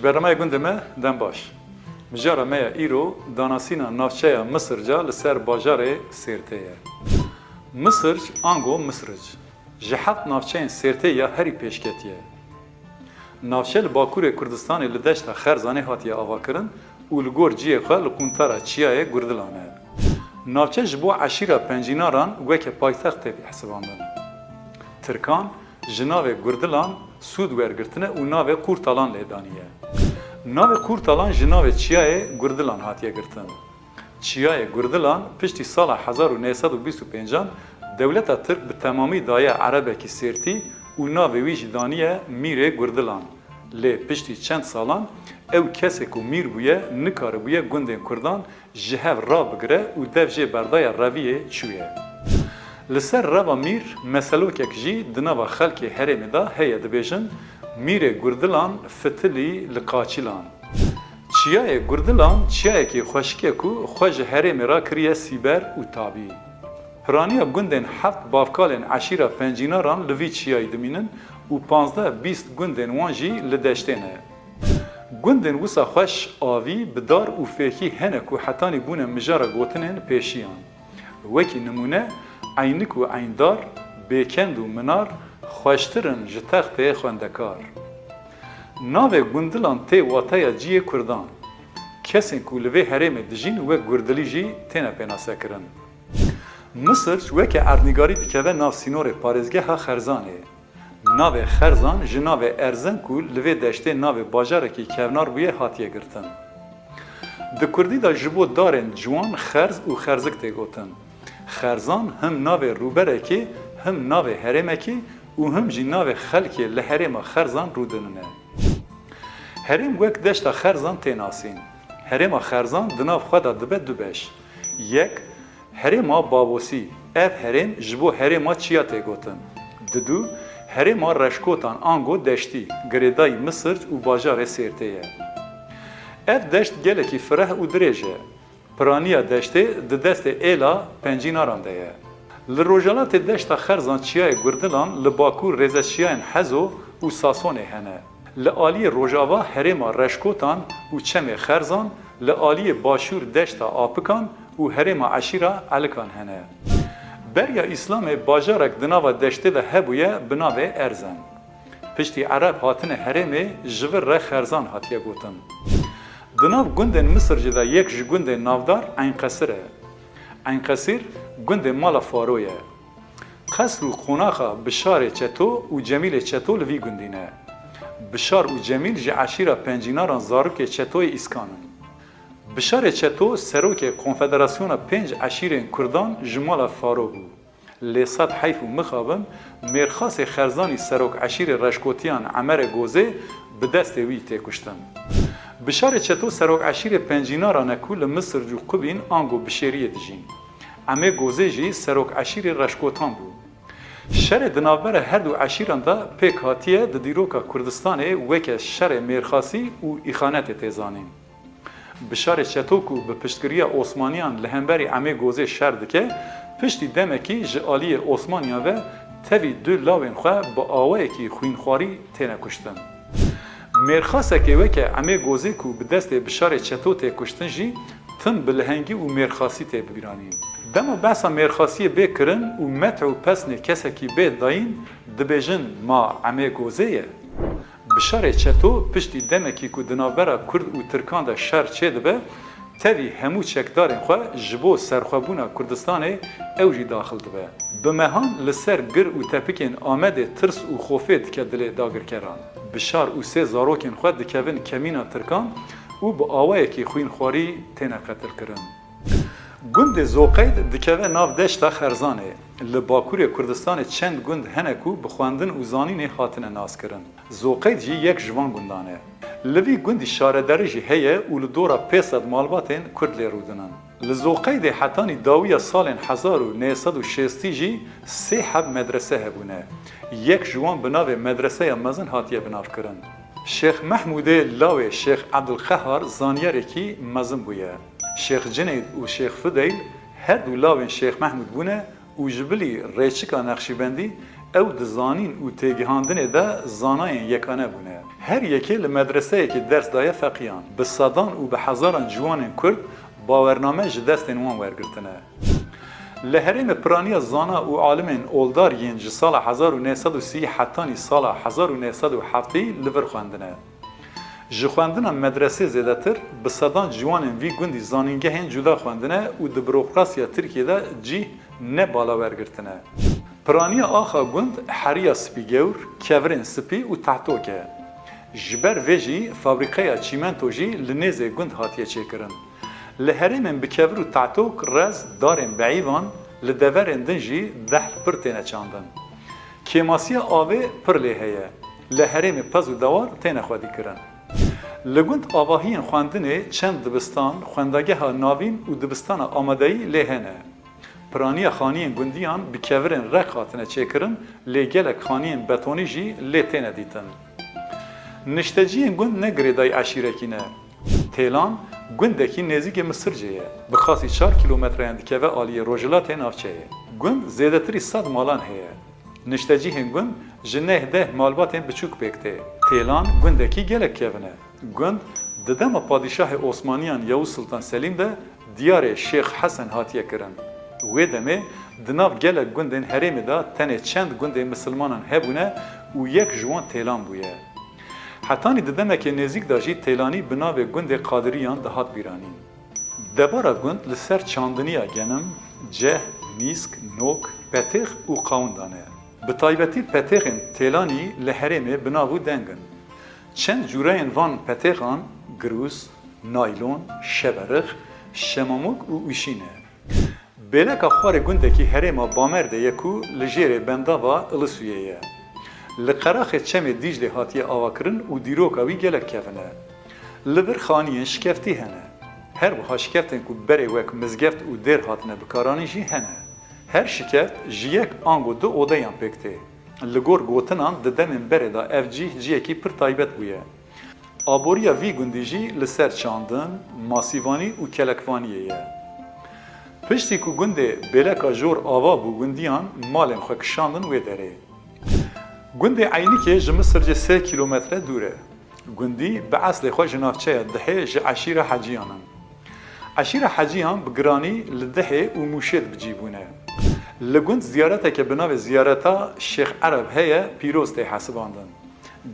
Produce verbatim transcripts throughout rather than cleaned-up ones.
Bernameya gundê me dem baş. Mijara me ya îro danasîna navçeya Misirca li ser bajarê Sêrtê ye. Misirc ango Misric ji heft navçeyên Sêrtê ya herî pêş ketiye. Navçe li Bakurê Kurdistanê li deşta Xerzanê hatiye avakirin û li gor cihê xwe li quntara Çiyayê Gurdilan e. Navçe ji bo eşîra Pencînaran weke paytext tê hesibandin. Tirkan ji navê Gurdilan sûd wergirtine û navê Qurtalan lê daniye. Navê Qurtalan ji navê Çiyayê Gurdilan hatiye girtin. Çiyayê Gurdilan piştî sala hezar û neh sed û bîst û pêncan dewleta Tirk bi temamî daye Erebekî Sêrtî û navê wî jî daniye Mîrê Gurdilan. Lê piştî çend salan ew kesê ku mîr bûye, nikaribûye gundên Kurdan ji hev rabigire û dev jê berdaye reviyê çûye. Li ser reva mîr meselokek jî di nava xelkê herêmê de heye, dibêjin, Mîrê Gurdilan fitilî li qaçilan. Çiyayê Gurdilan çiyayekî xweşik e ku xwe ji herêmê re kiriye sîber û tabî. Piraniya gundên heft bavkalên eşîra Pencînaran li vî çiyayî dimînin û panzdeh bîst gundên wan jî li deştê ne. Gundên wisa xweş avî, bi dar û fêkî hene ku hetanî bûne mijara gotinên pêşiyan. Wekî nimûne, Eynik û Eyndar, Bêkend û Minar xweştir in ji textê xwendekar. Navê Gundilan tê wateya ciyê Kurdan. Kesên ku li vê herêmê dijîn wek Gurdilî jî têne pênasekirin. Misirc weke erdnîgarî dikeve nav sînorê parêzgeha Xerzanê. Navê Xerzan ji navê Erzen ku li vê deştê navê bajarekî kevnar bûye hatiye girtin. Di kurdî de ji bo darên ciwan xerz û xerzik tê gotin. Xerzan him navê rûberekê, him navê herêmekê û him jî navê xelkê li herêma Xerzan rûdinine. Herêm wek deşta Xerzan tê nasîn. Herêma Xerzan di nav xwe de dibe du beş. Yek, Herêma Bawosî, ev herêm ji bo herêma Çiya tê gotin. Didu, herêma Reşkotan ango Deştî, girêdayî Misirc û bajarê Sêrtê ye. Ev deşt gelekî fireh û dirêj e. Piraniya deştê di destê êla Pencînaran de ye. Li rojhilatê deşta Xerzan çiyayê Gurdilan, li bakur rêzeçiyayên Hezo û Sasonê hene. Li aliyê rojava herêma Reşkotan û çemê Xerzan, li aliyê başûr deşta Apikan û herêma eşîra Elikan hene. Beriya Îslamê bajarek di nava deştê de hebûye bi navê Erzen. Piştî Ereb hatine herêmê ji vir re Xerzan hatiye gotin. Di nav gundên Misircê de yek ji gundên navdar Eynqesir e. Eynqesir gundê mala Faro ye. Qesr û qonaxa Bişarê Çeto û Cemîlê Çeto li vî gundî ne. Bişar û Cemîl ji eşîra Pencînaran zarokê Çetoyê Îskan in. Bişarê Çeto serokê Konfederasyona Pênc Eşîrên Kurdan ji mala Faro bû. Lê sed heyf û mixabin, mêrxasê Xerzanî serok eşîrê Reşkotiyan Emerê Gozê bi destê wî tê kuştin. Bişarê Çeto serok eşîrê Pencînaran e ku li Misirc û Qubîn ango Bişêriyê dijîn. Emê Gozê jî serok eşîrê Reşkotan bû. Şerê di navbera her du eşîran de pêk hatiye di dîroka Kurdistanê weke şerê mêrxasî û îxanetê tê zanîn. Bişarê Çeto ku bi piştgiriya Osmaniyan li hemberî Emê Gozê şer dike, piştî demekî ji aliyê Osmaniyan ve tevî du lawên xwe bi awayekî xwînxwarî têne kuştin. Mêrxasekê weke Emê Gozê ku bi destê Bişarê Çeto tê kuştin jî tim bi lehengî û mêrxasî tê bibîranîn. Dema behsa mêrxasiyê bê kirin û metre û pesnê kesekî bê dayîn, dibêjin ma Emê Gozê ye? Bişarê Çeto piştî demekî ku di navbera Kurd û Tirkan de şer çêdibe, tevî hemû çekdarên xwe ji bo serxwebûna Kurdistanê ew jî daxil dibe. Bi mehan li ser gir û tepikên Amedê tirs û xofê dike dilê dagirkeran. Bişar û sê zarokên xwe dikevin kemîna Tirkan û bi awayekî xwînxwarî têne qetilkirin. Gundê Zoqeyd dikeve nav deşta Xerzanê. Li Bakurê Kurdistanê çend gund hene ku bi xwendin û zanînê hatine naskirin. Zoqeyd jî yek ji van gundan e. Li vî gundî şarederî jî heye û li dora pênc sed malbatên Kurd lê rûdinin. Li Zoqeydê hetanî dawiya salên hezar û neh sed û şêstî jî sê heb medrese hebûne. Yek ji wan bi navê Medreseya Mezin hatiye binavkirin. Şêx Mehmûdê lawê Şêx Ebdulqehar zanyarekî mezin bûye. Şêx Cineyd û Şêx Fideyl her du lawên Şêx Mehmûd bûne û ji bilî rêçika Nexşîbendî Ew di zanîn û têgihandinê de zanayên yekane bûne. Her yekê li medreseyekê ders daye feqiyan. Bi sedan û bi hezaran ciwanên Kurd bawername ji destên wan wergirtine. Li herêmê piraniya zana û alimên oldar yên ji sala hezar û neh sed û sî hetanî sala hezar û neh sed û heftê li vir xwendine. Ji xwendina medresê zêdetir, bi sedan ciwanên vî gundî zanîngehên cuda xwendine û di burokrasiya Tirkiyê de cîh ne bala wergirtine. Piraniya axa gund heriya spîgewr, kevirên spî û tahtok e. Ji ber vê jî fabrîkeya çîmento jî li nêzê gund hatiye çêkirin. Li herêmên bi kevir û tahtok rez darên beîvan, li deverên din jî dehl pir têne çandin. Kêmasiya avê pir lê heye. Li herêmê pez û dewar têne xwedîkirin. Li gund avahiyên xwendinê çend dibistan, xwendageha navîn û dibistana amadeyî lê hene. Piraniya xaniyên gundiyan bi kevirên req hatine çêkirin, lê gelek xaniyên betonî jî lê têne dîtin. Nişteciyên gund ne girêdayî eşîrekî ne. Têlan gundekî nêzîkê Misircê ye. Bi qasî çar kîlometreyan dikeve aliyê rojhilatê navçeyê. Gund zêdetirî sed malan heye. Niştecihên gund ji neh deh malbatên biçûk pêk tê. Têlan gundekî gelek kevin e. Gund di dema padîşahê Osmaniyan Yavuz Sultan Selîm de diyarê Şêx Hesen hatiye kirin. Wê demê di nav gelek gundên herêmê de tenê çend gundên misilmanan hebûne û yek ji wan Têlan bûye. Hetanî di demekê nêzîk de jî Têlanî bi navê gundê Qadiriyan dihat bîranîn. Debara gund li ser çandiniya genim, ceh, mîsk, nok, petêx û qawindan e. Bi taybetî petêxên Têlanî li herêmê bi nav û deng in. Çend cûreyên van petêxan girûs, naylon, şeberix, şemamok û ûşî ne. Bêleka xwarê gundekî herêma Bamerdê ye ku li jêrê bendava Ilisuyê ye. Li qeraxê çemê Dîclê hatiye avakirin û dîroka wî gelek kevin e. Li vir xaniyên şikeftî hene. Her wiha şikeftên ku berê wek mizgeft û dêr hatine bikaranîn jî hene. Her şikeft ji yek ango du odeyan pêk tê. Li gor gotinan di demên berê de ev cîh cihekî pir taybet bûye. Aboriya vî gundî jî li ser çandin, masîvanî û kelekvaniyê ye. Piştî ku gundê bêleka jor ava bû, gundiyan malên xwe kişandin wê derê. Gundê Eynikê ji Misircê sê kîlometre dûr e. Gundî bi eslê xwe ji navçeya Dihê ji eşîra Heciyan in. Eşîra Heciyan bi giranî li Dihê û Mûşê bi cî bûne. Li gund ziyareteke bi navê Ziyareta Şêx Ereb heye, pîroz tê hesibandin.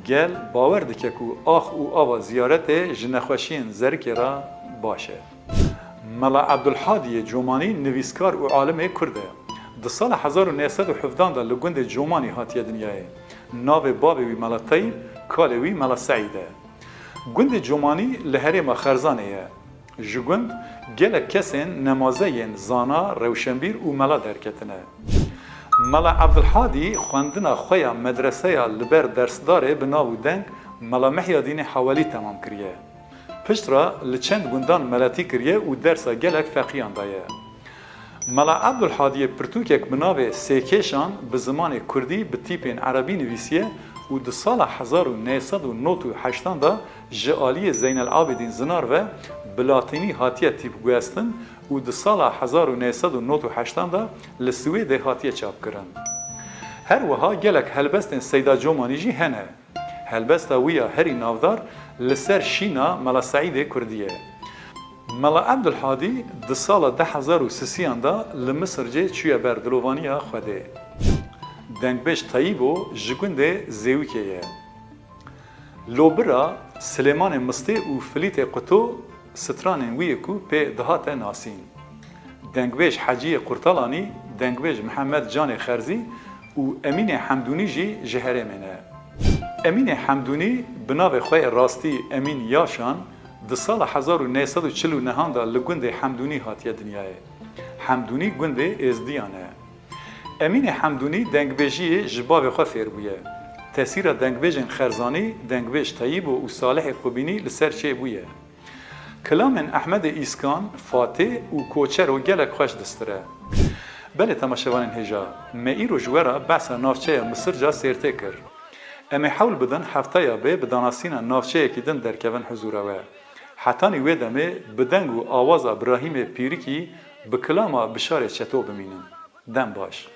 Gel bawer dike ku ax û ava ziyaretê ji nexweşiyên zerikê re baş e. Mela Ebdulhadiyê Comanî nivîskar û alimê Kurd e. Di sala hezar û neh sed û hevdehan de li gundê Comanî hatiye dinyayê. Navê bavê wî Mela Teyîb, kalê wî Mela Seîd e. Gundê Comanî li herêma Xerzanê ye. Ji gund gelek kesên nemaze yên zana, rewşenbîr û mela derketine. Mela Ebdulhadî xwendina xwe ya medreseya li ber dersdarê bi nav û deng Mela Mihyadînê Hawelî temam kiriye. Pişt re li çend gundan meletî kiriye û dersa gelek feqiyan daye. Mela Ebdulhadiyê pirtûkek bi navê Sêkêşan bi zimanê kurdî bi tîpên erebî nivîsiye û di sala hezar û neh sed û nod û heştan de ji aliyê Zeynel Abidîn Zinar ve bi latînî hatiye tîpguhestin û di sala hezar û neh sed û nod û heştan de li Swêdê hatiye çapkirin. Her wiha gelek helbestên Seyda Comanî jî hene. Helbesta wî ya herî navdar li ser şîna Mela Seîdê Kurdî ye. Mela Ebdulhadî di sala du hezar û sisiyan de li Misircê çûye ber dilovaniya Xwedê. Dengbêj Teyîbo ji gundê Zêwikê ye. Lobira, Silêmanê Mistê û Filîtê Quto stranên wî ye ku pê dihate nasîn. Dengbêj Heciyê Qurtalanî, dengbêj Mihemed Canê Xerzî û Emînê Hemdûnî jî ji herêmê ne. Emînê Hemdûnî bi navê xwe yê rastî Emîn Yaşan di sala hezar û neh sed û çil û nehan de li gundê Hemdûnî hatiye dinyayê. Hemdûnî gundê Êzdiyan e. Emînê Hemdûnî dengbêjiyê ji bavê xwe fêr bûye. Tesîra dengbêjên Xerzanî, dengbêj Teyîbo û Salihê Qubînî li ser çêbûye. Kilamên Ehmedê Îskan, Fatê û Koçero gelek xweş distire. Belê temaşevanên hêja, me îro ji we re behsa navçeya Misirca Sêrtê kir. Em ê hewl bidin hefteya bê bi danasîna navçeyekî din derkevin huzûra we. Hetanî wê demê bi deng û awaza Birahîmê Pîrikî, bi kilama Bişarê Çeto bimînin. Dem baş.